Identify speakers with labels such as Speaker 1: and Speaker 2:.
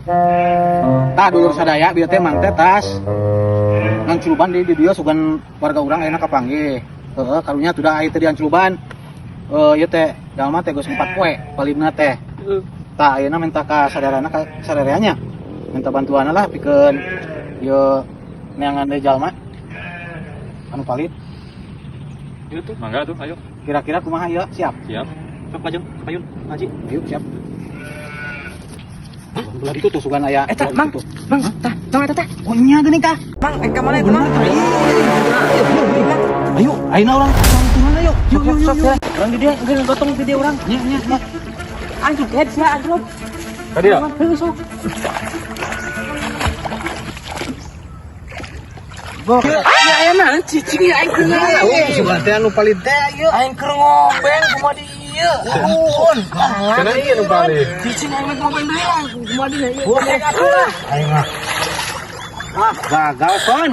Speaker 1: Tah, dulur sadaya, bieu teh Mang teh tas nganculuban di dieu, sugan warga urang ayeuna kapanggih. Heeh, karunya tuh aya teh dianculuban. Eh, ieu teh jalma teh geus 4 poe palidna teh. Tah, ayeuna minta ka sadarana, ka sadareanya. Minta bantuan lah pikeun ieu neangan deui jalma anu palid.
Speaker 2: Itu tuh, mangga tuh, ayo.
Speaker 1: Kira-kira kumaha ieu? Siap?
Speaker 2: Siap. Sok lajeng, payun, ngaji.
Speaker 1: Ayo, siap. Belah itu tuh sugan aya.
Speaker 3: Eta,
Speaker 1: belah
Speaker 3: Mang.
Speaker 1: itu tuh.
Speaker 3: Mang, tah, tong eta teh.
Speaker 1: Oh nya geuning tah.
Speaker 3: Mang, ka mana itu, Mang?
Speaker 1: Ayo, ayeuna urang turun, ayo. Yuk, yuk, yuk, yuk.
Speaker 3: Urang di dieu, geus gotong di dieu urang.
Speaker 1: Nya, nya, nya.
Speaker 3: Anjir, head sia anjir.
Speaker 2: Tadi ya?
Speaker 3: Heuh, sok.
Speaker 1: Bok.
Speaker 3: Ya aya cicing ya aing keur
Speaker 1: Oh, sugan teh anu palid teh ieu.
Speaker 3: Aing keur ngobeng kumaha di ieu. Nuhun.
Speaker 2: Karena iya nu palid.
Speaker 3: Cicing aing mah ngobeng deui lah kumaha di ieu.
Speaker 1: Aing mah. Ah, gagal, Son.